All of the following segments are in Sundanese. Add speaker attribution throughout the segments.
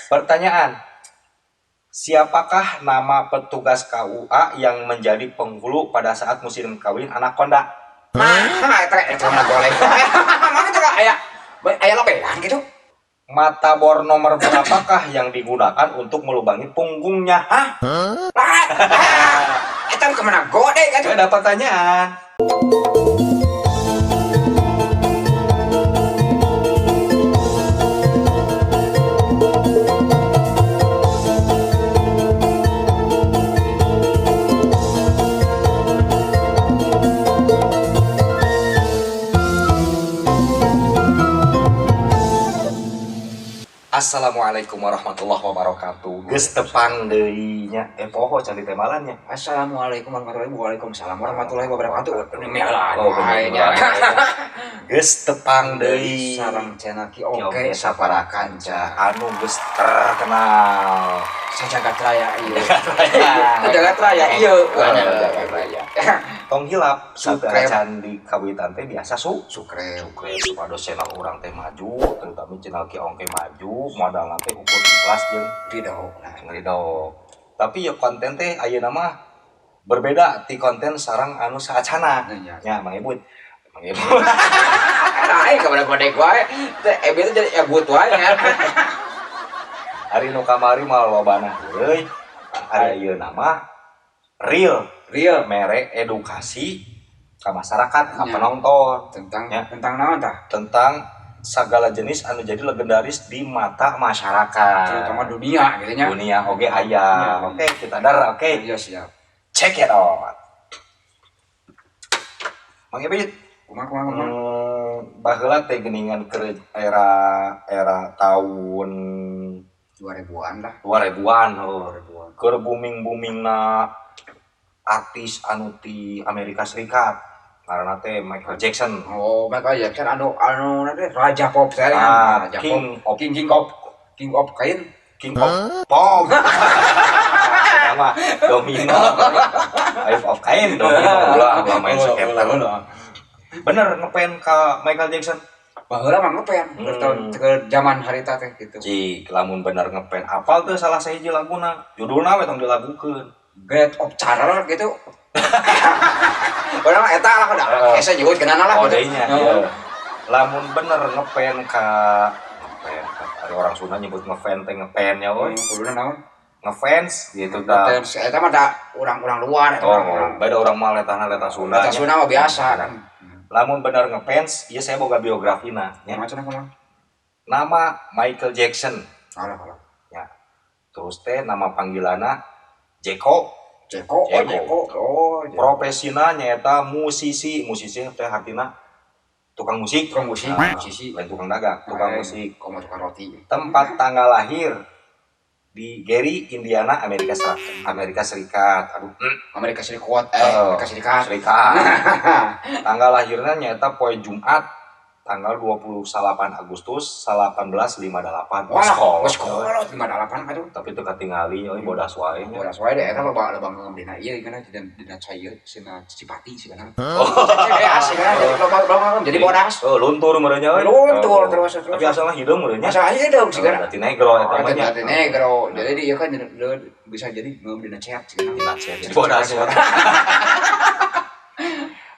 Speaker 1: Pertanyaan. Siapakah nama petugas KUA yang menjadi penghulu pada saat musim kawin anaconda?
Speaker 2: Nah, eta eta mah golek. Mana teh aya aya lebehan gitu.
Speaker 1: Mata bor nomor berapakah yang digunakan untuk melubangi punggungnya?
Speaker 2: Hah? Lah, eta kemana godek atuh?
Speaker 1: Ada pertanyaan. Assalamualaikum warahmatullahi wabarakatuh. Geus tepang deui nya. Poho can ditemalan nya.
Speaker 2: Assalamualaikum warahmatullahi wabarakatuh. Waalaikumsalam warahmatullahi wabarakatuh. Demi Allah.
Speaker 1: Oh, bener. Geus tepang deui.
Speaker 2: Sareng channel Ki
Speaker 1: Oke,
Speaker 2: Oke
Speaker 1: sapara
Speaker 2: Sapara
Speaker 1: kanca anu geus terkenal.
Speaker 2: Sajagat raya ieu. Sajagat raya ieu.
Speaker 1: Sajagat raya. Tong hilap
Speaker 2: Subscribe.
Speaker 1: sacan di kawitan teh biasa su
Speaker 2: Subscribe.
Speaker 1: subscribe supados channel urang teh maju, terutama channel Ki Ongke maju, modalna teh ukur ikhlas jeung
Speaker 2: Ridho. Nah,
Speaker 1: ngerido. Tapi ya konten teh ayeuna mah berbeda ti konten sareng anu saacana.
Speaker 2: nya.
Speaker 1: Nya Mang Ibut. Mang Ibut.
Speaker 2: Nah, kepada godek wae. Teh ebe teh jadi ebut wae nya.
Speaker 1: Ari nu kamari mah lobana heureuy. Ari ayeuna mah real
Speaker 2: Real
Speaker 1: mere edukasi ke masyarakat, ke
Speaker 2: Ya.
Speaker 1: penonton
Speaker 2: tentang
Speaker 1: Ya.
Speaker 2: tentang naon tah?
Speaker 1: Tentang segala jenis anu jadi legendaris di mata masyarakat.
Speaker 2: Terutama dunia gitu nya.
Speaker 1: Dunia oge aya.
Speaker 2: Ya.
Speaker 1: Oke, kita dar, oke.
Speaker 2: Iya siap.
Speaker 1: Check it out. Mang Ibit,
Speaker 2: Kumaha kumaha kumaha.
Speaker 1: Baheula teh geuningan keur era era tahun
Speaker 2: 2000-an lah.
Speaker 1: 2000-an heuh.
Speaker 2: 2000-an.
Speaker 1: Keur booming-boomingna artis anu ti Amerika Serikat. Ngaranna teh Michael Jackson.
Speaker 2: Oh, Michael Jackson anu anu nanti raja pop saya kan.
Speaker 1: Ah,
Speaker 2: Raja
Speaker 1: King
Speaker 2: pop.
Speaker 1: of
Speaker 2: King King of King of kain.
Speaker 1: King of Pop. Nama Domino. Life of Kain Domino ulah ulah main skater. Bener ngepen ka Michael Jackson.
Speaker 2: Baheula mah ngepen tahun ke zaman harita teh gitu.
Speaker 1: Cik, lamun bener ngepen apal tuh salah sahiji laguna. Judulna we tong dilagukeun.
Speaker 2: Great of Terror gitu. Padahal eta lah udah
Speaker 1: Heeh.
Speaker 2: hese nyebut kenana lah
Speaker 1: Oh,
Speaker 2: gitu.
Speaker 1: nya.
Speaker 2: Heeh.
Speaker 1: Iya. Lamun bener ngepen ka ngepen ka ari orang Sunda nyebut ngefen teh ngepen ya euy.
Speaker 2: Kuduna naon?
Speaker 1: Ngefans gitu tah.
Speaker 2: Ngefans eta mah da urang-urang luar eta
Speaker 1: Oh,
Speaker 2: urang-urang.
Speaker 1: beda orang mah letahna letah Sunda.
Speaker 2: Eta
Speaker 1: nya.
Speaker 2: Sunda mah biasa.
Speaker 1: Lamun bener ngefans, ieu saya boga biografina nya.
Speaker 2: Kumaha cenah kumaha?
Speaker 1: Nama Michael Jackson.
Speaker 2: Alah alah.
Speaker 1: Ya. Terus teh nama panggilanna Jeko.
Speaker 2: Jeko, oh
Speaker 1: Jeko.
Speaker 2: Jeko. Oh, Jeko.
Speaker 1: Profesina nyaeta musisi. Musisi teh artina tukang musik.
Speaker 2: Tukang musik,
Speaker 1: Nah,
Speaker 2: musisi.
Speaker 1: lain tukang dagang, tukang
Speaker 2: Eh,
Speaker 1: musik.
Speaker 2: Komo tukang roti.
Speaker 1: Tempat tanggal lahir di Gary, Indiana, Amerika Serikat. Amerika Serikat. Aduh,
Speaker 2: Amerika Serikat,
Speaker 1: Oh.
Speaker 2: Amerika Serikat.
Speaker 1: Serikat. Tanggal lahirnya nyaeta poe Jumat tanggal 28 Agustus 1858.
Speaker 2: Wah,
Speaker 1: Sekolah.
Speaker 2: geus kolot 58 aduh.
Speaker 1: Tapi teu katingali euy bodas wae nya.
Speaker 2: Bodas wae deh eta loba loba ngeueum dina ieu kana dina dina cai ieu sina Cipati sih kana.
Speaker 1: Oh.
Speaker 2: Cai asik kana jadi loba loba ngeueum jadi bodas.
Speaker 1: Oh, luntur meureun nya euy.
Speaker 2: Luntur
Speaker 1: Oh.
Speaker 2: terus terus.
Speaker 1: Tapi asalna hideung meureun nya.
Speaker 2: Masa hideung sih kana.
Speaker 1: Berarti negro eta mah nya.
Speaker 2: Berarti negro. Jadi dia kan bisa jadi ngeueum dina ceat sih kana.
Speaker 1: Dina ceat. Jadi bodas.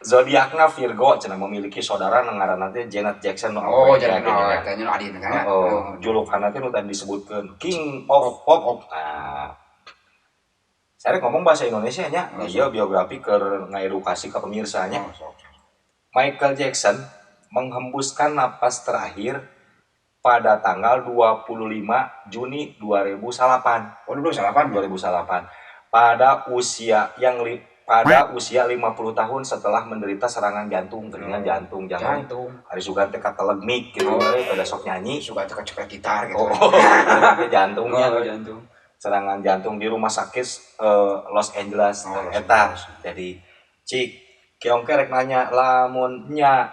Speaker 1: Zodiakna Virgo cenah memiliki saudara nu ngaranna teh Janet Jackson nu
Speaker 2: Oh,
Speaker 1: awewe
Speaker 2: jadi
Speaker 1: nya,
Speaker 2: no,
Speaker 1: nya.
Speaker 2: eta nya nu adina kan.
Speaker 1: Oh, julukanna teh nu tadi disebutkeun King of Pop. Nah, saya ngomong bahasa Indonesia nya,
Speaker 2: Oh,
Speaker 1: ieu biografi keur ngaedukasi ka pemirsa nya.
Speaker 2: Oh, sok.
Speaker 1: Michael Jackson menghembuskan napas terakhir pada tanggal 25 Juni 2008.
Speaker 2: Oh, dulu salapan.
Speaker 1: 2008 pada usia yang pada usia 50 tahun setelah menderita serangan jantung, geringan jantung, jangan
Speaker 2: Jantung.
Speaker 1: hari sugan teh katelegmik gitu,
Speaker 2: Oh.
Speaker 1: euy, pada sok nyanyi.
Speaker 2: Suka cekak gitar gitu.
Speaker 1: Oh, jantungnya,
Speaker 2: Oh, jantung.
Speaker 1: serangan jantung di rumah sakit Los Angeles.
Speaker 2: Oh,
Speaker 1: Nah,
Speaker 2: Los
Speaker 1: eta.
Speaker 2: Angeles.
Speaker 1: Jadi cik Kiong rek nanya lamun nya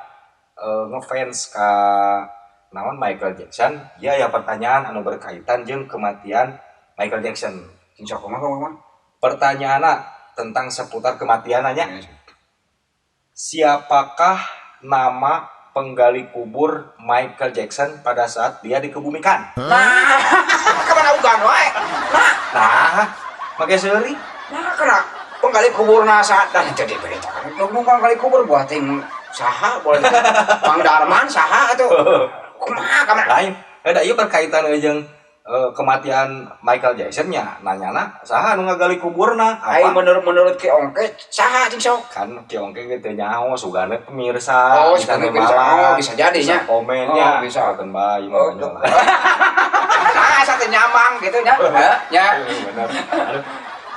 Speaker 1: ngefans ka naon Michael Jackson, ya ya pertanyaan anu berkaitan jeung kematian Michael Jackson.
Speaker 2: Cing sok kumaha kumaha.
Speaker 1: Pertanyaanna tentang seputar kematian nya.
Speaker 2: Iya,
Speaker 1: Siapakah nama penggali kubur Michael Jackson pada saat dia dikebumikan?
Speaker 2: Nah, kemana Sugan wae. Nah,
Speaker 1: Nah, make seuri.
Speaker 2: Nah, kena penggali kuburna saat dan itu diberitakan. Lu penggali kubur buat ting saha boleh. Mang Darman saha atuh. Kumaha kamana?
Speaker 1: Lain. Ada ieu berkaitan jeung kematian Michael Jackson nya, nanyana saha anu ngagali kuburna?
Speaker 2: Ai
Speaker 1: Apa?
Speaker 2: Menurut menurut Ki Ongke saha cing sok?
Speaker 1: Kan Ki Ongke gitu nyaho, sugana pemirsa.
Speaker 2: Oh,
Speaker 1: bisa
Speaker 2: sugana pemirsa.
Speaker 1: nemalan,
Speaker 2: Oh, bisa jadi
Speaker 1: bisa
Speaker 2: nya.
Speaker 1: komennya.
Speaker 2: Oh, bisa.
Speaker 1: Boten bae
Speaker 2: Oh,
Speaker 1: makanya lah.
Speaker 2: Nah, asa teu nyamang gitu nya. Nya.
Speaker 1: Bener. Aduh.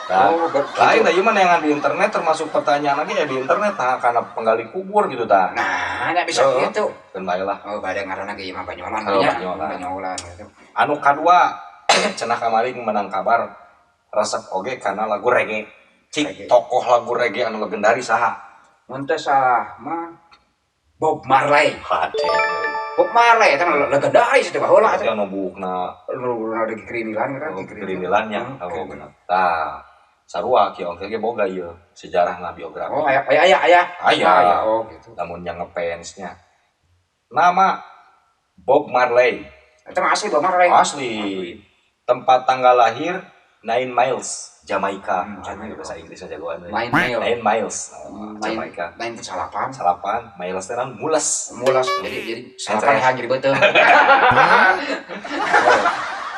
Speaker 1: Nah,
Speaker 2: Oh,
Speaker 1: lain
Speaker 2: gitu.
Speaker 1: tah ieu mah neangan di internet, termasuk pertanyaan lagi ya di internet, nah, karena penggali kubur gitu tah.
Speaker 2: Nah, nya bisa
Speaker 1: Oh.
Speaker 2: gitu.
Speaker 1: Keun bae lah.
Speaker 2: Oh, bade ngaranna ge ieu mah banyolan
Speaker 1: Oh,
Speaker 2: nya.
Speaker 1: banyolan.
Speaker 2: Banyolan gitu.
Speaker 1: Anu kadua, cenah kamari menang kabar resep oge karena lagu reggae. Cik,
Speaker 2: Reggae.
Speaker 1: tokoh lagu reggae anu legendaris saha?
Speaker 2: Mun teu salah mah Bob Marley.
Speaker 1: Hade.
Speaker 2: Bob Marley eta mah legendaris itu baheula
Speaker 1: Berarti
Speaker 2: atuh.
Speaker 1: anu buukna.
Speaker 2: Lu ada krimilan kan.
Speaker 1: Oh, krimilannya.
Speaker 2: Hmm,
Speaker 1: Oh,
Speaker 2: kriminal.
Speaker 1: bener. Tah, sarua Ki Ongke ge boga ieu sejarahna, biografi.
Speaker 2: Oh, aya aya aya aya.
Speaker 1: Aya.
Speaker 2: Aya, oh gitu.
Speaker 1: Lamun yang ngefansnya. Nama Bob Marley.
Speaker 2: Eta mah asli Bob Marley.
Speaker 1: Asli. Tempat tanggal lahir Nine Miles, Jamaika.
Speaker 2: Hmm,
Speaker 1: Ah,
Speaker 2: Jamaika.
Speaker 1: bahasa Inggrisnya jagoan.
Speaker 2: Nine Mile.
Speaker 1: Nine Miles,
Speaker 2: Nine,
Speaker 1: Jamaika.
Speaker 2: nine itu salapan.
Speaker 1: Salapan, miles teh naon? Mules.
Speaker 2: Mulas jadi salapan
Speaker 1: Entre.
Speaker 2: hanya jadi beuteung.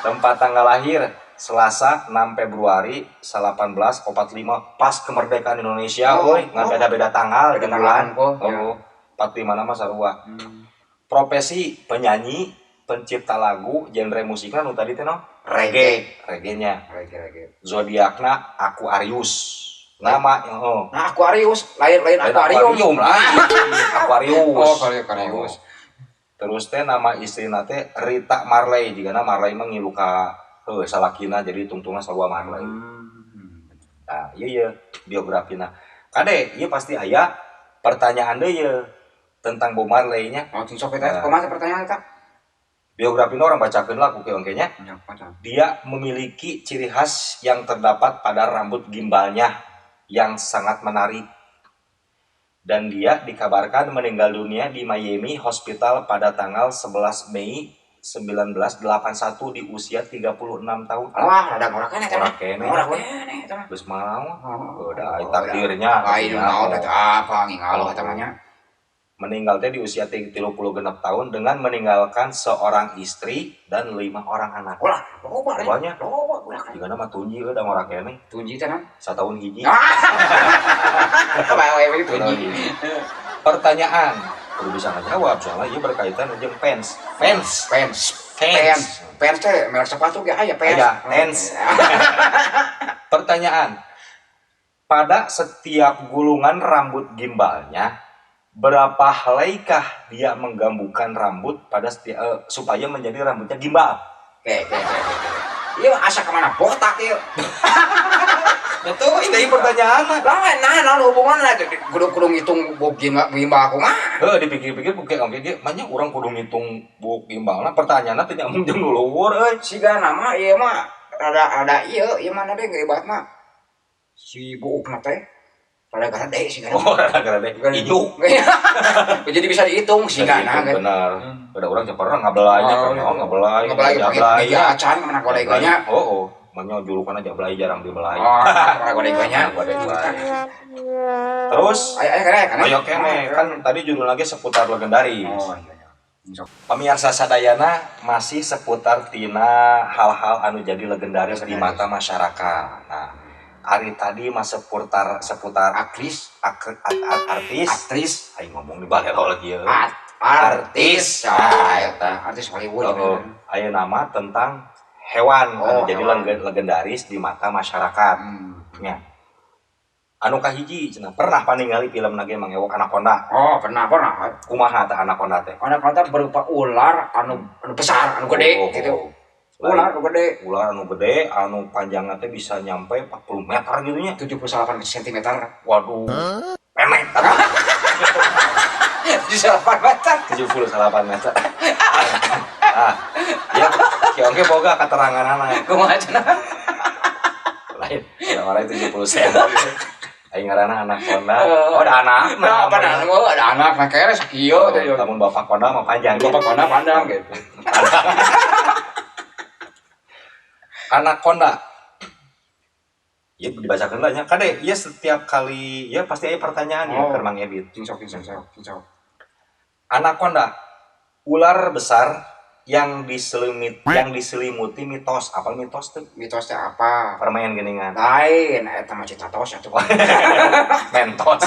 Speaker 1: Tempat tanggal lahir Selasa 6 Februari 1845, pas kemerdekaan Indonesia,
Speaker 2: Oh,
Speaker 1: euy, ngan
Speaker 2: oh.
Speaker 1: beda-beda tanggal
Speaker 2: Beda
Speaker 1: jeung
Speaker 2: tanggal,
Speaker 1: bulan.
Speaker 2: oh, ya.
Speaker 1: Oh, 45 nama sarua. Profesi penyanyi, pencipta lagu, genre musiknya nu tadi teh no?
Speaker 2: Reggae.
Speaker 1: Reggae-nya.
Speaker 2: Reggae reggae.
Speaker 1: Zodiakna Aquarius. Nama oh.
Speaker 2: Nah, Aquarius, lain lain
Speaker 1: Lain
Speaker 2: akuarium.
Speaker 1: Aquarium lah. Aquarius.
Speaker 2: Oh, Aquarius.
Speaker 1: Oh. Terus teh nama istrina teh Rita Marley, jigana Marley mah ngilu ka heuh salakina, jadi tungtungna sarua Marley. Nah, iya iya biografina. Kade, ieu pasti aya pertanyaan deui ye tentang Bob Marley nya.
Speaker 2: Oh, cing sok eta
Speaker 1: Nah.
Speaker 2: kumaha teh pertanyaan eta?
Speaker 1: Biografina urang bacakeun lah ku Ki Ongke nya.
Speaker 2: Ya, macam.
Speaker 1: Dia memiliki ciri khas yang terdapat pada rambut gimbalnya yang sangat menarik. Dan dia dikabarkan meninggal dunia di Miami Hospital pada tanggal 11 Mei 1981 di usia 36 tahun. Alah,
Speaker 2: Wah, rada ngora keneh eta mah.
Speaker 1: Ngora keneh.
Speaker 2: Ngora keneh eta mah.
Speaker 1: Geus mau.
Speaker 2: Oh,
Speaker 1: Udah, takdirnya.
Speaker 2: Lain naon eta apa ngingalo eta mah nya.
Speaker 1: Meninggal teh di usia 36 tahun dengan meninggalkan seorang istri dan lima orang anak.
Speaker 2: Ulah, loba deh.
Speaker 1: Banyak.
Speaker 2: Loba ulah kan.
Speaker 1: Jika mah tunji udah ngora keneh.
Speaker 2: Tunji teh naon?
Speaker 1: Satahun hiji.
Speaker 2: Ah. Bae we
Speaker 1: Setahun
Speaker 2: tunji.
Speaker 1: hiji. Pertanyaan, kudu bisa ngejawab soalnya ini berkaitan dengan fans. Fans.
Speaker 2: Fans.
Speaker 1: Fans.
Speaker 2: Fans. Fans teh merek sepatu ge aya fans.
Speaker 1: Aya, fans. Pertanyaan. Pada setiap gulungan rambut gimbalnya, berapa helaikah dia menggambukan rambut pada setiap, supaya menjadi rambutnya gimbal?
Speaker 2: Oke. Ieu asa kemana botak ieu?
Speaker 1: Betul, ini pertanyaan.
Speaker 2: Lah, nah, naon hubunganna kudu kudu ngitung buuk gimbal gimbal kumaha?
Speaker 1: Heuh, dipikir-pikir oke oke ge, manya urang kudu ngitung buuk gimbalna, pertanyaanna teh nyambung jeung nu luhur euy.
Speaker 2: Siga nama ieu mah rada rada ieu ieu mana deh ibaratna si buukna teh rada gede siga.
Speaker 1: Oh, rada gede. Ijuk.
Speaker 2: Jadi bisa dihitung siga nah kan.
Speaker 1: Benar. Udah urang can pernah ngabelainya
Speaker 2: Oh,
Speaker 1: kan,
Speaker 2: iya.
Speaker 1: oh, ngabelai.
Speaker 2: Ngabelai pakai
Speaker 1: jablay.
Speaker 2: meja acan mana golegonya.
Speaker 1: Oh. Manya julukanna jablay, jarang dibelai.
Speaker 2: Oh, mana golegonya.
Speaker 1: Golegoy. Terus
Speaker 2: Ayo ayo kene kene.
Speaker 1: ayo kene kan tadi judul lagi seputar legendaris.
Speaker 2: Oh iya iya. Sok.
Speaker 1: Pemirsa sadayana, masih seputar tina hal-hal anu jadi legendaris di
Speaker 2: Legendaris.
Speaker 1: mata masyarakat. Nah, hari tadi mah seputar seputar
Speaker 2: Aktris,
Speaker 1: artis.
Speaker 2: Aktris,
Speaker 1: Aing ngomong di balelo lagi ya.
Speaker 2: Artis. Ah, eta artis Hollywood.
Speaker 1: Oh, aya nama tentang hewan
Speaker 2: Oh,
Speaker 1: anu jadi
Speaker 2: hewan.
Speaker 1: legendaris di mata masyarakat. Ya. Anu kahiji cenah pernah paningali film nage Mang Ewok, Anaconda?
Speaker 2: Oh, pernah pernah.
Speaker 1: Kumaha tah anaconda teh?
Speaker 2: Anaconda berupa ular anu anu besar, anu gede
Speaker 1: Oh,
Speaker 2: gitu.
Speaker 1: oh.
Speaker 2: Ular anu gede.
Speaker 1: Ular anu gede, anu panjangnya teh bisa nyampe 40 meter gitu nya.
Speaker 2: 78 cm.
Speaker 1: Waduh. Pendek.
Speaker 2: 78 meter.
Speaker 1: 78 meter. Ah, ya, Ki Ongke boga keterangan anak.
Speaker 2: Kumaha cenah?
Speaker 1: Lain, orang 70 cm. Aing ngaranna anaconda. Oh, ada anak.
Speaker 2: Nah, apa nah, oh, ada anak nah kayaknya sakieu
Speaker 1: Oh,
Speaker 2: teh.
Speaker 1: lamun bapak konda mah panjang.
Speaker 2: Bapak konda pandang gitu.
Speaker 1: Anaconda. Ya dibacakeun lah nya. Kade, ieu setiap kali ya pasti aya pertanyaan ya
Speaker 2: Oh.
Speaker 1: ke Mang Ebit.
Speaker 2: Cing sok, cing sok, sok, cing sok.
Speaker 1: Anaconda, ular besar yang diselimuti mitos. Apa mitos tuh?
Speaker 2: Mitosnya apa?
Speaker 1: Permain geningan.
Speaker 2: Lain, eta mah Citatos atuh.
Speaker 1: Mentos.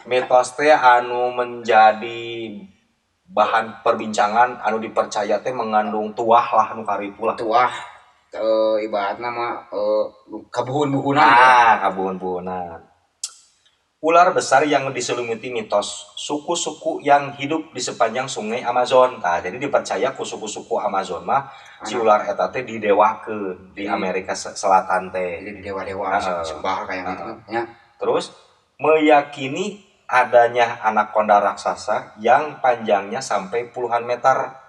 Speaker 1: Mitos teh anu menjadi bahan perbincangan anu dipercaya teh mengandung tuah lah, anu karitu lah.
Speaker 2: Tuah, ibaratna mah kabuhun-buhunan.
Speaker 1: Ah, kabuhun-buhunan. Ular besar yang diselimuti mitos suku-suku yang hidup di sepanjang Sungai Amazon. Nah, jadi dipercaya ku suku-suku Amazon mah si ular eta teh didewakeun di Amerika Selatan teh.
Speaker 2: Jadi dewa-dewa sembah kayak gitu ya.
Speaker 1: Terus meyakini adanya anaconda raksasa yang panjangnya sampai puluhan meter.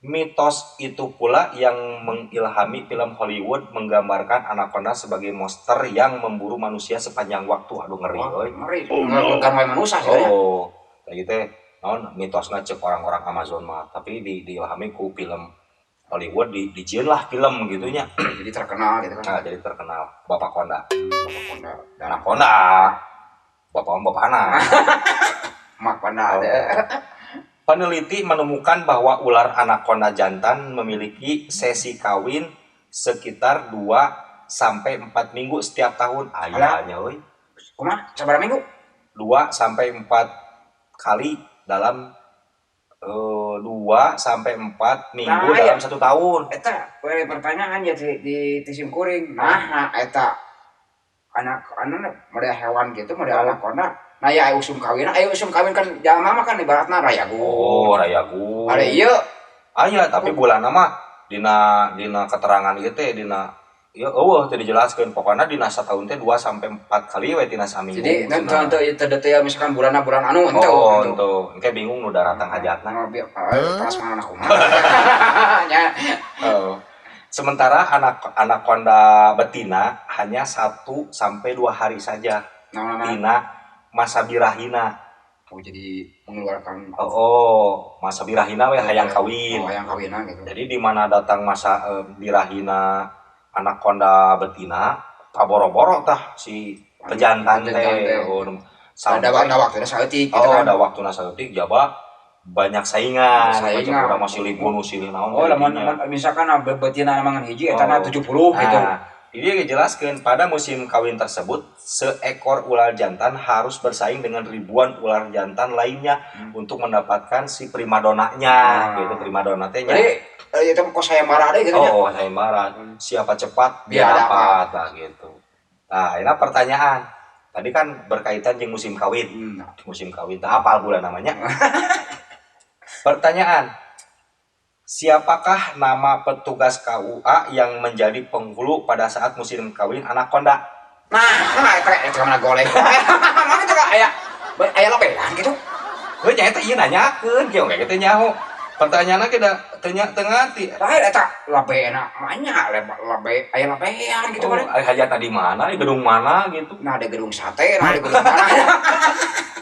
Speaker 1: Mitos itu pula yang mengilhami film Hollywood menggambarkan anaconda sebagai monster yang memburu manusia sepanjang waktu. Aduh, ngeri
Speaker 2: Wah,
Speaker 1: euy.
Speaker 2: ngeri. Bukan wae manusia sih ya.
Speaker 1: Oh, kayak gitu naon mitosna cek orang-orang Amazon mah, tapi diilhami ku film Hollywood, dijieun lah film gitu nya.
Speaker 2: Jadi terkenal gitu kan.
Speaker 1: Nah, jadi terkenal Bapak Konda.
Speaker 2: Bapak Konda. Dan
Speaker 1: Anaconda. Bapak bapak anak.
Speaker 2: Mak Konda
Speaker 1: Oh.
Speaker 2: ada.
Speaker 1: Peneliti menemukan bahwa ular anaconda jantan memiliki sesi kawin sekitar 2 sampai 4 minggu setiap tahun. Ayahnya euy.
Speaker 2: Kumaha? Sabaraha minggu?
Speaker 1: 2 sampai 4 kali dalam 2 sampai 4 minggu
Speaker 2: Nah,
Speaker 1: dalam satu tahun.
Speaker 2: Eta we pertanyaan ya di sim kuring. Nah, eta anak anak model hewan gitu, model anaconda. Nah ya, aya usum kawin, aya usum kawin kan jalma mah kan ibaratna rayagung.
Speaker 1: Oh, rayagung.
Speaker 2: Ada ieu.
Speaker 1: Aya, tapi bulan mah dina dina keterangan ieu teh, dina ieu euweuh, teu dijelaskeun. Pokokna dina sataun teh 2 sampai 4 kali we tina saminggu.
Speaker 2: Jadi ente ente itu detail misalkan bulanna bulan anu ente.
Speaker 1: Oh, ente. Engke bingung nu daratang hajatna.
Speaker 2: Nah, biar kelas mana kumaha. Nya.
Speaker 1: Oh. Sementara anak anaconda betina hanya 1 sampai 2 hari saja.
Speaker 2: Nah, nah, nah.
Speaker 1: Tina masa birahina.
Speaker 2: Oh, jadi mengeluarkan
Speaker 1: Oh, masa birahina we hayang kawin.
Speaker 2: Oh, hayang kawinan gitu.
Speaker 1: Jadi di mana datang masa birahina anaconda betina, paboro-boro tah si pejantan
Speaker 2: Pejantan
Speaker 1: teh.
Speaker 2: teh.
Speaker 1: Oh,
Speaker 2: Ada
Speaker 1: sampai
Speaker 2: waktu waktuna saeutik gitu
Speaker 1: oh,
Speaker 2: kan.
Speaker 1: ada waktuna saeutik, jaba banyak saingan.
Speaker 2: Saingan.
Speaker 1: Urang masih bunuh silih naon.
Speaker 2: Oh, lamun
Speaker 1: jadinya.
Speaker 2: lamun misalkan betina mangan hiji eta
Speaker 1: Oh.
Speaker 2: 70 gitu.
Speaker 1: Nah, ini dijelaskan pada musim kawin tersebut seekor ular jantan harus bersaing dengan ribuan ular jantan lainnya untuk mendapatkan si primadonanya, gitu, primadona teh nya.
Speaker 2: Jadi itu kok saya marah deh gitu nya.
Speaker 1: Oh, saya marah. Siapa cepat dia
Speaker 2: Dia
Speaker 1: dapat lah gitu. Nah, ini pertanyaan. Tadi kan berkaitan dengan musim kawin. Musim kawin, tak apal bulan namanya. Pertanyaan. Siapakah nama petugas KUA yang menjadi penghulu pada saat musim kawin anaconda?
Speaker 2: Nah, nah eta eta mana golek. Mana teh aya aya lebehan gitu.
Speaker 1: Heuh, nya eta ieu nanyakeun, kieu kayak gitu nyaho. Pertanyaanna kita teu teu ngarti.
Speaker 2: Lain eta lebena manya lebe aya lebehan gitu
Speaker 1: Oh,
Speaker 2: kan.
Speaker 1: aya hajatna di mana, di gedung mana gitu.
Speaker 2: Nah, ada gedung sate, nah ada gedung mana.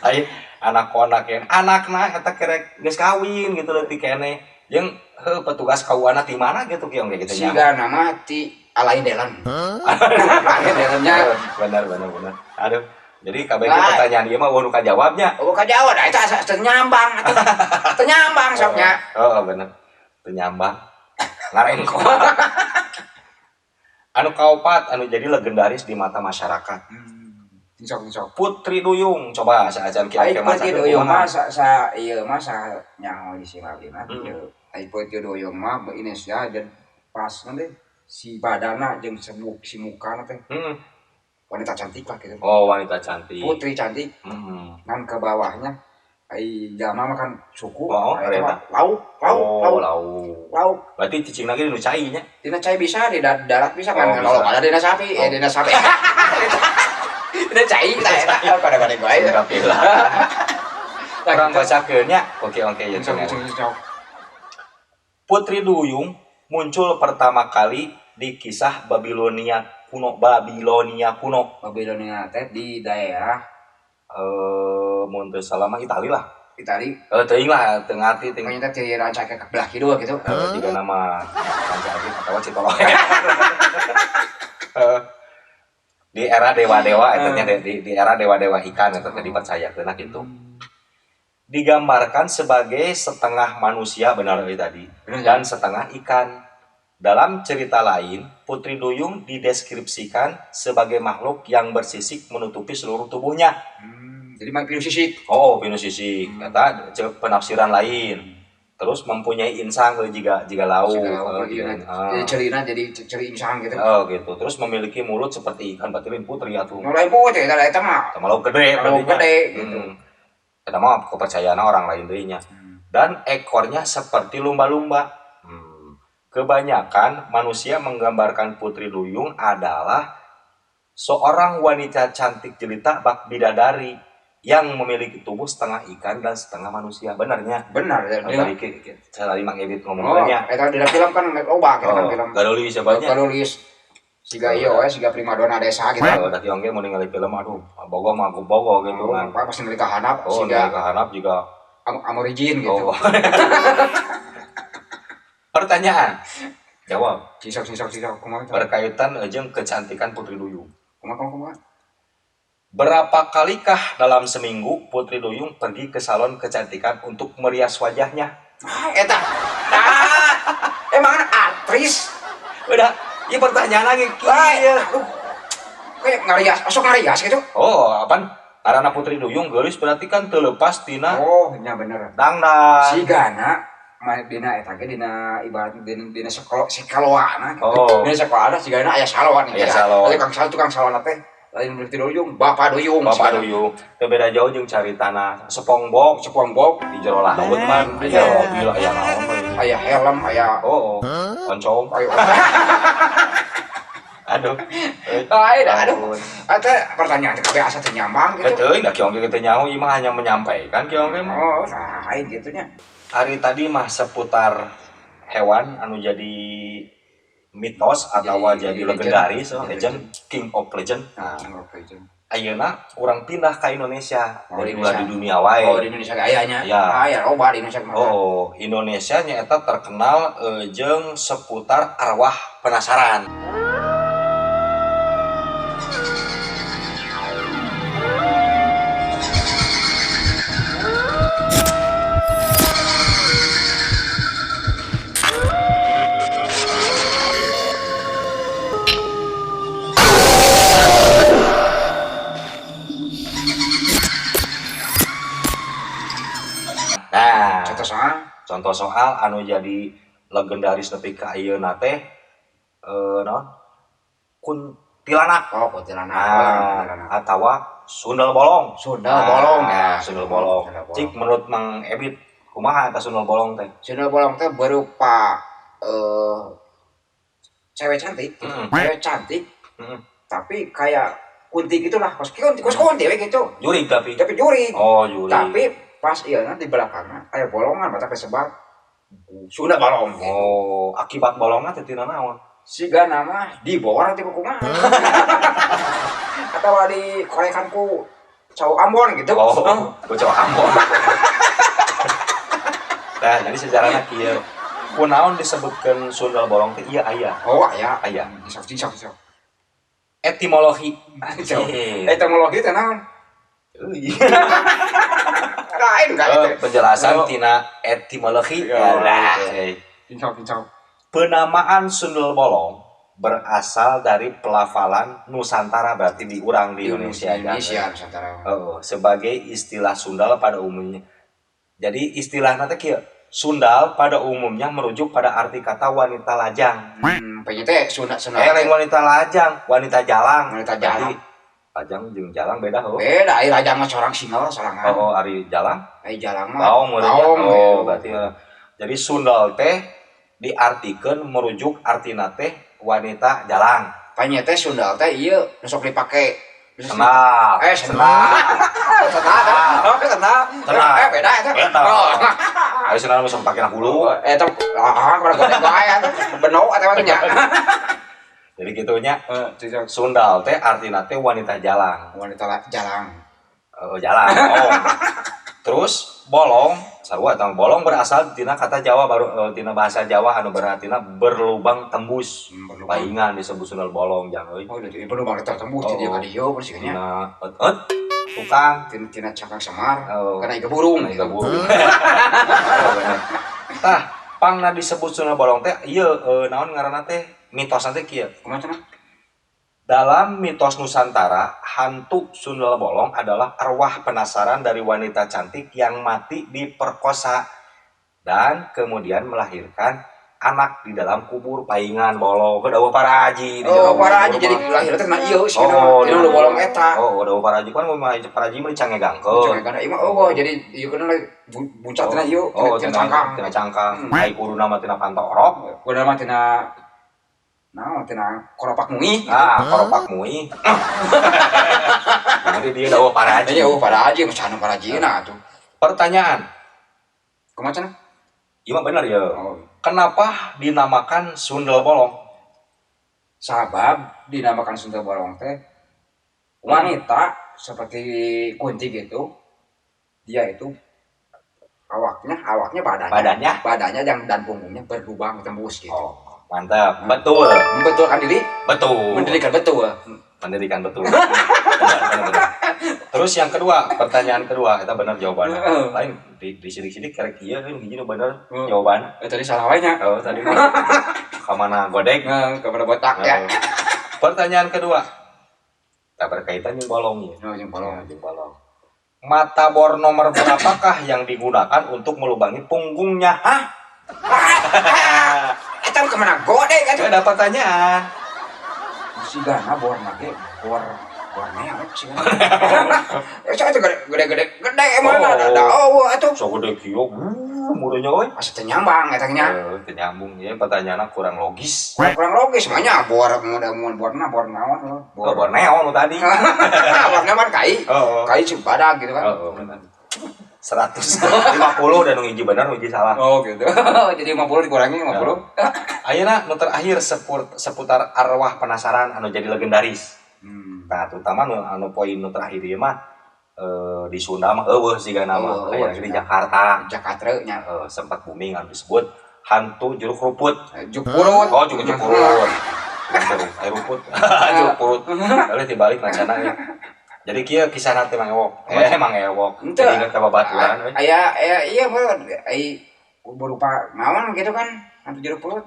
Speaker 1: Ai anaconda keneh anakna eta kerek geus kawin gitu leutik keneh. Jeung heuh petugas KUA na ti mana gitu, kieu kayak gitu nyaho.
Speaker 2: Siga nama ti Alain Delon. Alain Delonnya.
Speaker 1: Benar benar benar. Aduh. Jadi kabeh
Speaker 2: Nah.
Speaker 1: pertanyaan ieu mah euweuh nu kajawabnya.
Speaker 2: Oh, kajawab dah eta asa teu nyambang atuh. Teu nyambang soknya.
Speaker 1: Oh, bener. Teu nyambang. Ngarengko. Anu kaopat anu jadi legendaris di mata masyarakat.
Speaker 2: Sok sok.
Speaker 1: Putri Duyung, coba saacan
Speaker 2: Ai
Speaker 1: kira-kira
Speaker 2: Putri
Speaker 1: maca
Speaker 2: Duyung
Speaker 1: kumaha?
Speaker 2: mah sa ieu mah sa nyaho di si abdi mah ieu. Ai Putri Duyung mah Indonesia jeung pas nanti si badana jeung sebuk si mukana teh wanita cantik lah gitu.
Speaker 1: Oh, wanita cantik.
Speaker 2: Putri cantik nan ke bawahnya ai jalma mah kan suku
Speaker 1: Oh,
Speaker 2: ai eta
Speaker 1: eta.
Speaker 2: mah lauk lauk
Speaker 1: Oh,
Speaker 2: lauk
Speaker 1: lauk.
Speaker 2: lauk.
Speaker 1: Berarti cicing lagi di nu cai nya.
Speaker 2: Dina cai bisa, di darat bisa kan
Speaker 1: Oh, bisa.
Speaker 2: kalau ada dina sapi, eh
Speaker 1: Oh.
Speaker 2: dina sapi. Dina cai tah eta pada-pada bae.
Speaker 1: Alhamdulillah.
Speaker 2: Nah,
Speaker 1: Urang
Speaker 2: gitu.
Speaker 1: bacakeun nya. Oke, oke ya.
Speaker 2: Sok, sok, sok.
Speaker 1: Putri Duyung muncul pertama kali di kisah Babilonia kuno, Babilonia kuno.
Speaker 2: Babilonia teh di daerah
Speaker 1: Mun teu salah mah Itali lah.
Speaker 2: Itali.
Speaker 1: Teuing lah, teu ngarti teuing.
Speaker 2: Pokoknya teh ti Rancaekek ke belah kidul gitu.
Speaker 1: Jiga nama Rancaekek atawa Citoloe. Di era dewa-dewa eta nya, di era dewa-dewa ikan eta teh dipercayakeun gitu. Digambarkan sebagai setengah manusia, benar euy tadi,
Speaker 2: Bener,
Speaker 1: dan setengah ikan. Dalam cerita lain, Putri Duyung dideskripsikan sebagai makhluk yang bersisik menutupi seluruh tubuhnya.
Speaker 2: Jadi mah pinuh sisik.
Speaker 1: Oh, pinuh sisik. Eta ceuk penafsiran lain. Terus mempunyai insang euy, jiga jiga lauk.
Speaker 2: Jiga lauk,
Speaker 1: jiga,
Speaker 2: iya.
Speaker 1: ah.
Speaker 2: Jadi cerina, jadi ceri insang gitu.
Speaker 1: Oh, gitu. Terus memiliki mulut seperti ikan, berarti lain putri atuh.
Speaker 2: Nu lain putri eta, eta mah.
Speaker 1: Sama lauk gede
Speaker 2: Lauk
Speaker 1: berarti nya.
Speaker 2: gede gitu.
Speaker 1: Eta mah kepercayaan orang lain deui nya. Dan ekornya seperti lumba-lumba. Kebanyakan manusia menggambarkan Putri Duyung adalah seorang wanita cantik jelita bak bidadari yang memiliki tubuh setengah ikan dan setengah manusia. Benarnya?
Speaker 2: Benar, ya.
Speaker 1: Oh, tadi tadi Mang Ebit ngomong
Speaker 2: Oh,
Speaker 1: nya.
Speaker 2: eta di film kan loba gitu kan
Speaker 1: Oh,
Speaker 2: film.
Speaker 1: gadolis siapanya?
Speaker 2: Gadolis. Siga ieu we, siga primadona desa gitu.
Speaker 1: Oh, da kieu ge mun ningali film, aduh, bogoh mah bogoh gitu
Speaker 2: Oh,
Speaker 1: kan.
Speaker 2: pas ningali ka handap
Speaker 1: Oh,
Speaker 2: siga
Speaker 1: ningali ka handap juga
Speaker 2: amorijin gitu.
Speaker 1: Oh. Pertanyaan. Jawab.
Speaker 2: Cisok cisok cisok kumaha tah?
Speaker 1: Berkaitan jeung kecantikan Putri Duyung.
Speaker 2: Kumaha kumaha kumaha?
Speaker 1: Berapa kalikah dalam seminggu Putri Duyung pergi ke salon kecantikan untuk merias wajahnya?
Speaker 2: Ah, eta. Ah, emang artis?
Speaker 1: Udah, ini pertanyaan lagi.
Speaker 2: Wah,
Speaker 1: Iya.
Speaker 2: aduh. Kayak ngarias, masuk ngarias gitu.
Speaker 1: Oh, apaan? Karena Putri Duyung geulis berarti kan teu leupas tina
Speaker 2: Oh, nya bener.
Speaker 1: dangdan.
Speaker 2: Sigana mah dina eta ge dina ibarat dina, dina sekolah sekaloana gitu.
Speaker 1: Oh.
Speaker 2: Dina sekolahna sigana aya salon
Speaker 1: Aya salon.
Speaker 2: Aya tukang salon, tukang salon teh lain Putri Duyung, Bapak Duyung.
Speaker 1: Bapak
Speaker 2: sigana.
Speaker 1: Duyung. Teu beda jauh jeung caritana SpongeBob
Speaker 2: SpongeBob
Speaker 1: di jero laut man aya mobil aya naon we.
Speaker 2: Aya helm, aya
Speaker 1: Oh, oh. Oncom.
Speaker 2: Ayo.
Speaker 1: Aduh.
Speaker 2: Lain, aduh. Eta pertanyaan teh kabeh asa teu nyambang gitu.
Speaker 1: Teuing da kieu ge teu nyaho, ieu mah hanya menyampaikan kieu ge mah.
Speaker 2: Oh, lain gitu nya.
Speaker 1: Hari tadi mah seputar hewan anu jadi mitos atau
Speaker 2: Jadi
Speaker 1: jadi
Speaker 2: legend.
Speaker 1: legendaris, oh,
Speaker 2: Jadi
Speaker 1: legend, king of legend.
Speaker 2: Nah,
Speaker 1: Nah, ayeuna urang pindah ke Indonesia.
Speaker 2: Oh,
Speaker 1: Jadi
Speaker 2: Indonesia.
Speaker 1: ulah di dunia wae.
Speaker 2: Oh, di Indonesia ge aya nya.
Speaker 1: Ya.
Speaker 2: Aya loba di Indonesia mah.
Speaker 1: Oh, Indonesia nyaeta terkenal jeung seputar arwah penasaran. Nah,
Speaker 2: Contoh soal
Speaker 1: contoh soal anu jadi legendaris nepi ka ayeuna teh naon? Kuntilanak.
Speaker 2: Oh, kuntilanak.
Speaker 1: Nah, atawa sundel bolong.
Speaker 2: Sundel bolong ya.
Speaker 1: Sundel bolong.
Speaker 2: Sundel bolong.
Speaker 1: Cik, menurut Mang Ebit kumaha eta sundel bolong teh?
Speaker 2: Sundel bolong teh berupa cewek cantik, cewek cantik, tapi kayak kunti gitulah, kos kunti, kos kunti we gitu.
Speaker 1: Jurig tapi.
Speaker 2: Tapi jurig.
Speaker 1: Oh, jurig.
Speaker 2: Tapi pas iya nanti di belakangnya aya bolongan batak disebut Sunda bolong gitu.
Speaker 1: Oh, akibat bolongna teh tina naon?
Speaker 2: Siga nama dibor nanti ku kumaha. Atau di korekan ku cowok Ambon gitu.
Speaker 1: Oh, ku cowok Ambon. Nah, jadi sejarahna kieu. Kunaon disebutkeun sundel bolong teh ieu aya.
Speaker 2: Oh, aya.
Speaker 1: Aya.
Speaker 2: Sok sok sok.
Speaker 1: Etimologi.
Speaker 2: Etimologi teh naon?
Speaker 1: Euy.
Speaker 2: Lain enggak itu.
Speaker 1: Penjelasan
Speaker 2: Oh.
Speaker 1: tina etimologi.
Speaker 2: Ya,
Speaker 1: Lah,
Speaker 2: Cincau cincau.
Speaker 1: Penamaan sundel bolong berasal dari pelafalan Nusantara, berarti di urang di Indonesia, kan?
Speaker 2: Indonesia Nusantara.
Speaker 1: Oh, sebagai istilah sundal pada umumnya. Jadi istilah nanti kieu, sundal pada umumnya merujuk pada arti kata wanita lajang.
Speaker 2: Pengen teh Sunda Sunda.
Speaker 1: Lain wanita lajang, wanita jalang.
Speaker 2: Wanita jalang.
Speaker 1: Berarti lajang jeung jalang beda oh.
Speaker 2: Beda, ai lajang mah sorang single sorangan.
Speaker 1: Oh, ari jalang
Speaker 2: Ai jalang mah.
Speaker 1: baong meureun nya.
Speaker 2: Baong,
Speaker 1: Oh,
Speaker 2: gitu.
Speaker 1: berarti jadi sundal teh diartikeun merujuk artina teh wanita jalang.
Speaker 2: Panya teh sundal teh ieu nu sok dipake.
Speaker 1: Sendal.
Speaker 2: Sendal. Sendal. Oh, sendal.
Speaker 1: Sendal.
Speaker 2: Beda eta.
Speaker 1: Beda.
Speaker 2: Oh.
Speaker 1: Ari sendal mah sok pake na hulu.
Speaker 2: Eta ah kada gede wae eta. Beno eta mah nya.
Speaker 1: Jadi gitunya
Speaker 2: Heeh,
Speaker 1: sundal teh artina teh wanita jalang.
Speaker 2: wanita jalang.
Speaker 1: Oh, jalang. Oh. Terus Bolong sarua tang bolong berasal tina kata Jawa baru, tina bahasa Jawa anu berartina berlubang tembus.
Speaker 2: Berlubang.
Speaker 1: Paingan disebut sundel bolong jang euy.
Speaker 2: Oh, jadi berlubang tembus
Speaker 1: Oh.
Speaker 2: jadi ka dieu bersihnya.
Speaker 1: Tina et tukang.
Speaker 2: Tina tina cangkang semar.
Speaker 1: Oh.
Speaker 2: Karena iga burung.
Speaker 1: Karena iga burung. Oh, bener. Tah, pangna disebut sundel bolong teh ieu, naon ngaranna teh, mitosna teh kieu.
Speaker 2: Kumaha cenah?
Speaker 1: Dalam mitos Nusantara, hantu sundel bolong adalah arwah penasaran dari wanita cantik yang mati diperkosa dan kemudian melahirkan anak di dalam kubur, paingan bolong. Ke dawuh paraji di
Speaker 2: Oh,
Speaker 1: jero
Speaker 2: paraji
Speaker 1: kubur
Speaker 2: jadi
Speaker 1: mah.
Speaker 2: lahir teh na ieu sih
Speaker 1: Oh,
Speaker 2: tina
Speaker 1: dina
Speaker 2: lu bolong eta.
Speaker 1: Oh, dawuh paraji kan mun paraji mah dicangegangkeun.
Speaker 2: Cengegan ieu mah oh jadi ieu kana buncat tina ieu
Speaker 1: Oh,
Speaker 2: tina cangkang.
Speaker 1: Tina cangkang. Ai kuduna mah tina pantorok.
Speaker 2: Kuduna mah tina naon, tina koropak mui.
Speaker 1: Ah, koropak mui. Jadi dia dawuh paraji.
Speaker 2: Jadi oh paraji mah cana parajina atuh.
Speaker 1: Pertanyaan.
Speaker 2: Kumaha cenah?
Speaker 1: Ieu mah bener ya.
Speaker 2: Oh.
Speaker 1: Kenapa dinamakan sundel bolong?
Speaker 2: Sabab dinamakan sundel bolong teh wanita seperti Kunti gitu, dia itu awaknya awaknya badannya
Speaker 1: Badannya?
Speaker 2: Badannya yang dan punggungnya berlubang tembus gitu.
Speaker 1: Oh, mantap. Betul.
Speaker 2: Membetulkan diri.
Speaker 1: Betul.
Speaker 2: Mendirikan betul.
Speaker 1: Mendirikan betul. Benar, benar, benar. Terus yang kedua, pertanyaan kedua, itu benar jawabannya.
Speaker 2: Heeh.
Speaker 1: Lain di sidik-sidik karek ieu kan hiji nu bener
Speaker 2: Heeh.
Speaker 1: jawaban.
Speaker 2: Eh, tadi salah wae nya.
Speaker 1: Oh, tadi mah kamana godeg.
Speaker 2: Nah, kamana botak ya.
Speaker 1: Oh. Pertanyaan kedua. Tak berkaitan jeung bolong ya.
Speaker 2: Oh, jeung bolong.
Speaker 1: Ya, jeung bolong. Mata bor nomor berapakah yang digunakan untuk melubangi punggungnya? Hah?
Speaker 2: Eta kemana godeg atuh?
Speaker 1: Ada pertanyaan.
Speaker 2: Sigana bor make bor bor neok sigana. Eh, saya gede gede gede gede emang
Speaker 1: Oh.
Speaker 2: ada oh atuh.
Speaker 1: So gede kieu, murahnya euy.
Speaker 2: Asa teu nyambang eta nya.
Speaker 1: Eh, teu nyambung ya, pertanyaannya kurang logis.
Speaker 2: Kurang logis makanya bor mudah mun borna bor naon.
Speaker 1: Oh, bor neon nu tadi.
Speaker 2: Bor naon kai.
Speaker 1: Oh, oh.
Speaker 2: Kai cing badag gitu kan.
Speaker 1: Oh, oh, benar. 150 dan nu hiji benar, nu hiji salah.
Speaker 2: Oh gitu. Jadi 50 dikurangi 50.
Speaker 1: Ayeuna nu terakhir seputar arwah penasaran anu jadi legendaris. Nah, terutama nu anu poin nu terakhir ieu mah, di Sunda mah euweuh sigana mah.
Speaker 2: Euweuh,
Speaker 1: Aya di Jakarta.
Speaker 2: Jakarta nya.
Speaker 1: Sempat booming anu disebut hantu jeruk ruput.
Speaker 2: Jeruk purut.
Speaker 1: Oh, jeruk jeruk purut. Jeruk air ruput. Jeruk purut. Lalu dibalik nacana ya. Jadi kieu kisahna teh Mang Ewok. Mang Ewok.
Speaker 2: Henteu.
Speaker 1: Jadi inget ka babaturan we.
Speaker 2: Aya aya iya mah ai berupa naon gitu kan hantu jeruk purut.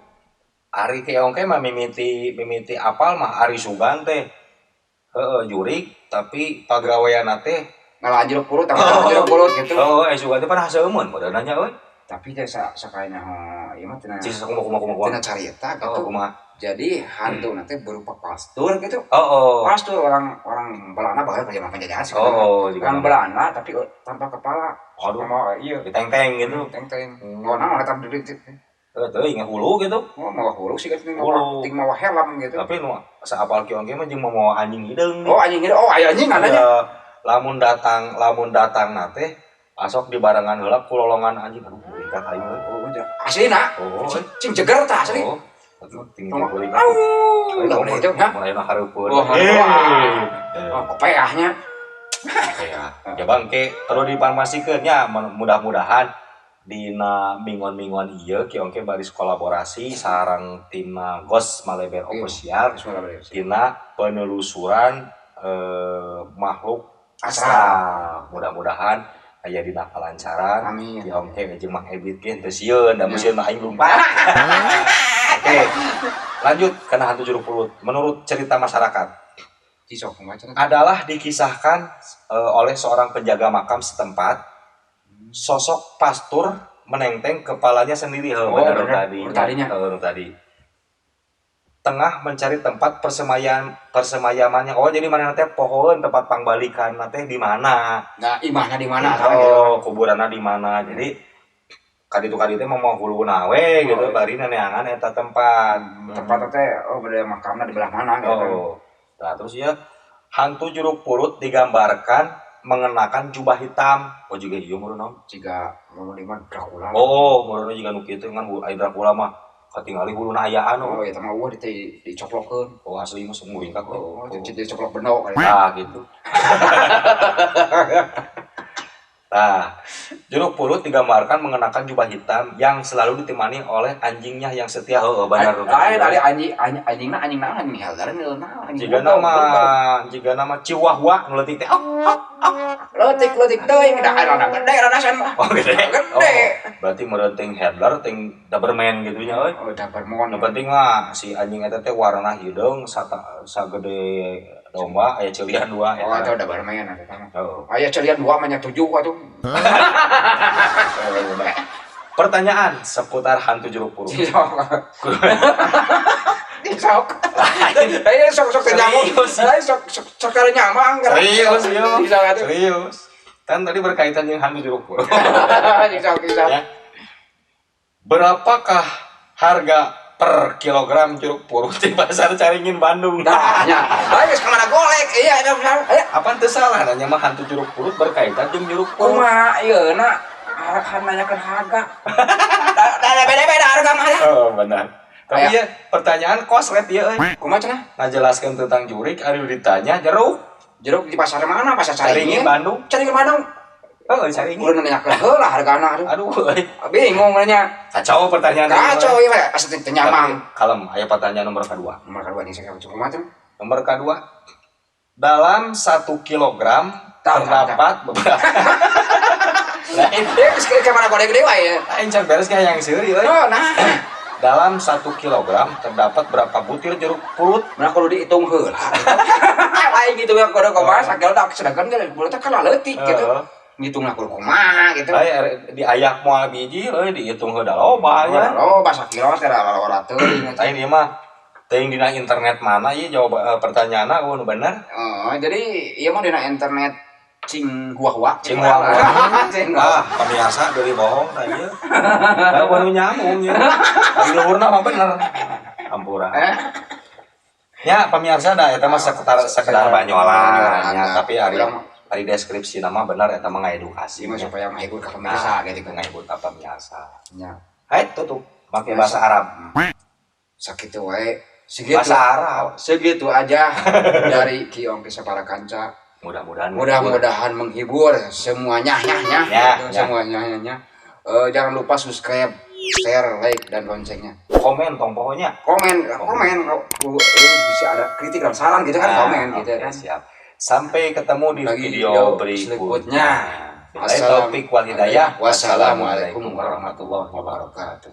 Speaker 1: Ari keong ke mah mimiti mimiti apal mah ari sugan teh. Heeh, jurik tapi pagaweanna teh
Speaker 2: ngalah jeruk purut tambah jeruk purut gitu.
Speaker 1: Oh, sugan teh pan haseumeun modalna nya euy.
Speaker 2: Tapi teh sakayana ieu mah tina
Speaker 1: Cih kumaha kumaha kumaha.
Speaker 2: tina carita gitu.
Speaker 1: Oh, kumaha.
Speaker 2: Jadi hantu nanti berupa pastur gitu.
Speaker 1: Oh, oh.
Speaker 2: Pastur orang orang Belanda bahkan zaman penjajahan sih.
Speaker 1: Oh, oh, juga
Speaker 2: Orang
Speaker 1: nama.
Speaker 2: Belanda tapi tanpa kepala.
Speaker 1: Aduh.
Speaker 2: Sama iya.
Speaker 1: Diteng-teng gitu.
Speaker 2: Teng-teng.
Speaker 1: Hmm.
Speaker 2: Mau naon eta berdiri.
Speaker 1: Eh, teuing hulu gitu.
Speaker 2: Oh, mawa hulu sih gitu,
Speaker 1: Hulu.
Speaker 2: ting mawa helm gitu.
Speaker 1: Tapi nu saapal kieu ge mah jeung mawa anjing hideung.
Speaker 2: Oh, anjing gitu. Oh, aya anjing nanya.
Speaker 1: Iya, lamun datang na teh asok dibarengan heula ku lolongan anjing. Aduh, beuringkak aing euy.
Speaker 2: Oh, iya. Asli na.
Speaker 1: Oh,
Speaker 2: Cing, cing jeger tah asli.
Speaker 1: Oh. Atuh ting
Speaker 2: Tong-
Speaker 1: beuringkak.
Speaker 2: Au, enggak boleh itu, ha?
Speaker 1: Mun ayeuna hareupeun.
Speaker 2: Wah,
Speaker 1: Eh.
Speaker 2: Oh, kopeahnya.
Speaker 1: Ya, ya bang, ke perlu diinformasikeun nya, mudah-mudahan dina minggon-minggon ieu ki ongke baris kolaborasi sareng timna Ghost Maleber Official dina penelusuran makhluk astral. Mudah-mudahan aya dina kalancaran.
Speaker 2: Amin.
Speaker 1: Ki ongke jeung Mang Ebit ge teu sieun, da mun sieun mah aing lumpat. Oke. Lanjut kana hantu jeruk purut. Menurut cerita masyarakat
Speaker 2: Cisok kumaha cenah?
Speaker 1: adalah dikisahkan oleh seorang penjaga makam setempat, sosok pastur menenteng kepalanya sendiri. Heuh,
Speaker 2: Oh,
Speaker 1: bener
Speaker 2: bener.
Speaker 1: tadi.
Speaker 2: Bener tadinya.
Speaker 1: Heuh, tadi. Tengah mencari tempat persemayamannya. Oh, jadi mana teh pohoeun tempat pangbalikan teh di mana?
Speaker 2: Nah, imahna di mana salah gitu.
Speaker 1: Oh, kuburanna di mana? Jadi kaditu kaditu teh mau huluna we gitu,
Speaker 2: Oh, iya.
Speaker 1: bari neangan eta tempat.
Speaker 2: Tempat teh oh beda makamna di belah mana gitu kan.
Speaker 1: Oh. Nah, terus ya hantu jeruk purut digambarkan mengenakan jubah hitam. Oh, juga iya meureun naon?
Speaker 2: Jika mau di mana Dracula.
Speaker 1: Oh, meureun juga nu kitu ngan aya Dracula mah katingali huluna ayaan.
Speaker 2: Oh,
Speaker 1: Oh,
Speaker 2: eta mah eueuh di dicoplokeun.
Speaker 1: oh asli mah muringkak we.
Speaker 2: Oh, di dicoplok bendo kali.
Speaker 1: Nah, gitu. Nah, jeruk purut digambarkan mengenakan jubah hitam yang selalu ditemani oleh anjingnya yang setia. Oh, benar.
Speaker 2: Lain ari anjing anjing anjingna anjing naon, anjing helder naon, anjing
Speaker 1: Jika
Speaker 2: bulldog,
Speaker 1: nama
Speaker 2: bulldog.
Speaker 1: Jika nama Chihuahua nu leutik teh. Oh,
Speaker 2: Leutik leutik teuing da rada gede rada sen mah.
Speaker 1: Oh, gede.
Speaker 2: Gede.
Speaker 1: Oh, berarti meureun ting Handler ting Doberman gitu nya euy.
Speaker 2: Oh, Doberman.
Speaker 1: Nu penting mah si anjing eta teh warna hideung sata sagede domba aya ceulian dua.
Speaker 2: Oh,
Speaker 1: Eta.
Speaker 2: itu Doberman eta mah.
Speaker 1: Oh.
Speaker 2: Aya ceulian dua mah nya tujuh atuh.
Speaker 1: Pertanyaan seputar hantu jeruk purut.
Speaker 2: Sok. Sok. Ayo sok sok teu nyambung.
Speaker 1: Serius.
Speaker 2: Ayo sok sok sok teu nyambung.
Speaker 1: Serius, iya.
Speaker 2: Bisa atuh.
Speaker 1: Serius. Kan tadi berkaitan dengan hantu jeruk purut.
Speaker 2: Bisa bisa.
Speaker 1: Ya. Berapakah harga per kilogram jeruk purut di pasar Caringin Bandung?
Speaker 2: Nah, nya. Ayo geus kamana golek. Iya, iya, iya.
Speaker 1: Apa teu salah nanya mah hantu jeruk purut berkaitan jeung jeruk purut.
Speaker 2: Kumaha ieu na harga nanyakeun harga. Da beda-beda harga mah ya.
Speaker 1: Oh, benar. Tapi
Speaker 2: Aya.
Speaker 1: ya pertanyaan koslet ya euy.
Speaker 2: Kumaha cenah?
Speaker 1: Ngajelaskeun tentang jurik ari ditanya jeruk
Speaker 2: Jeruk di pasar mana? Pasar
Speaker 1: Caringin
Speaker 2: Caringin.
Speaker 1: Bandung.
Speaker 2: Caringin Bandung.
Speaker 1: Oh, Caringin.
Speaker 2: Udah nanyakeun heula hargana aduh.
Speaker 1: Aduh, euy.
Speaker 2: Bingung nanya.
Speaker 1: Kacau pertanyaan.
Speaker 2: Kacau ieu mah asa teu nyamang.
Speaker 1: Tapi, kalem, aya pertanyaan nomor kedua.
Speaker 2: Nomor kedua nih saya kumaha cenah?
Speaker 1: Nomor kedua, dalam 1 kilogram
Speaker 2: Tahu,
Speaker 1: terdapat beberapa. Lain,
Speaker 2: Eh, geus ke mana golek gede wae ya.
Speaker 1: lain can beres kayak yang seuri euy.
Speaker 2: Oh, nah.
Speaker 1: Dalam 1 kilogram terdapat berapa butir jeruk purut?
Speaker 2: Nah kalau dihitung heula. Lain gitu ya kudu kumaha sakilo tak sedangkan kan bulat kan leutik gitu.
Speaker 1: Heeh.
Speaker 2: Ngitungna kudu kumaha gitu.
Speaker 1: Lain di ayak moal biji euy dihitung heula loba nya.
Speaker 2: Oh, bahasa kilo teh ora teuing.
Speaker 1: Lain ieu mah teuing dina internet mana ieu jawab pertanyaanna eueuh nu bener.
Speaker 2: Oh, jadi ieu mah dina internet cing hua hua.
Speaker 1: Cing hua hua.
Speaker 2: Cing hua.
Speaker 1: Ah, pemirsa dari bohong tah ieu. Da baru nyambung ya. Di luhurna mah bener. Ampura.
Speaker 2: Eh?
Speaker 1: Ya, pemirsa dah eta mah sekedar sekedar banyolan
Speaker 2: Banyolan,
Speaker 1: ya, tapi ari
Speaker 2: Urang-
Speaker 1: ari deskripsi nama bener eta mah ngaedukasi
Speaker 2: Ieu mah
Speaker 1: nya.
Speaker 2: supaya ngahibur ka pemirsa gitu kan.
Speaker 1: Ngahibur ka pemirsa.
Speaker 2: Nya.
Speaker 1: Hai, tutup. Pakai bahasa Arab.
Speaker 2: Sakitu wae. Segitu.
Speaker 1: Bahasa Arab.
Speaker 2: Segitu aja dari Ki Ongki Sapara Kanca.
Speaker 1: Mudah-mudahan
Speaker 2: Mudah-mudahan menghibur semuanya nya nya.
Speaker 1: Ya,
Speaker 2: Gitu,
Speaker 1: ya.
Speaker 2: semuanya nya nya. Eh, jangan lupa subscribe, share, like dan loncengnya.
Speaker 1: Komen tong pokoknya.
Speaker 2: Komen, komen kalau bisa ada kritik dan saran gitu kan,
Speaker 1: Nah,
Speaker 2: komen gitu
Speaker 1: oke,
Speaker 2: kan.
Speaker 1: siap. Sampai ketemu di
Speaker 2: Lagi
Speaker 1: video
Speaker 2: video
Speaker 1: berikutnya.
Speaker 2: berikutnya.
Speaker 1: Billahi taufik wal hidayah.
Speaker 2: Wassalamualaikum warahmatullahi wabarakatuh.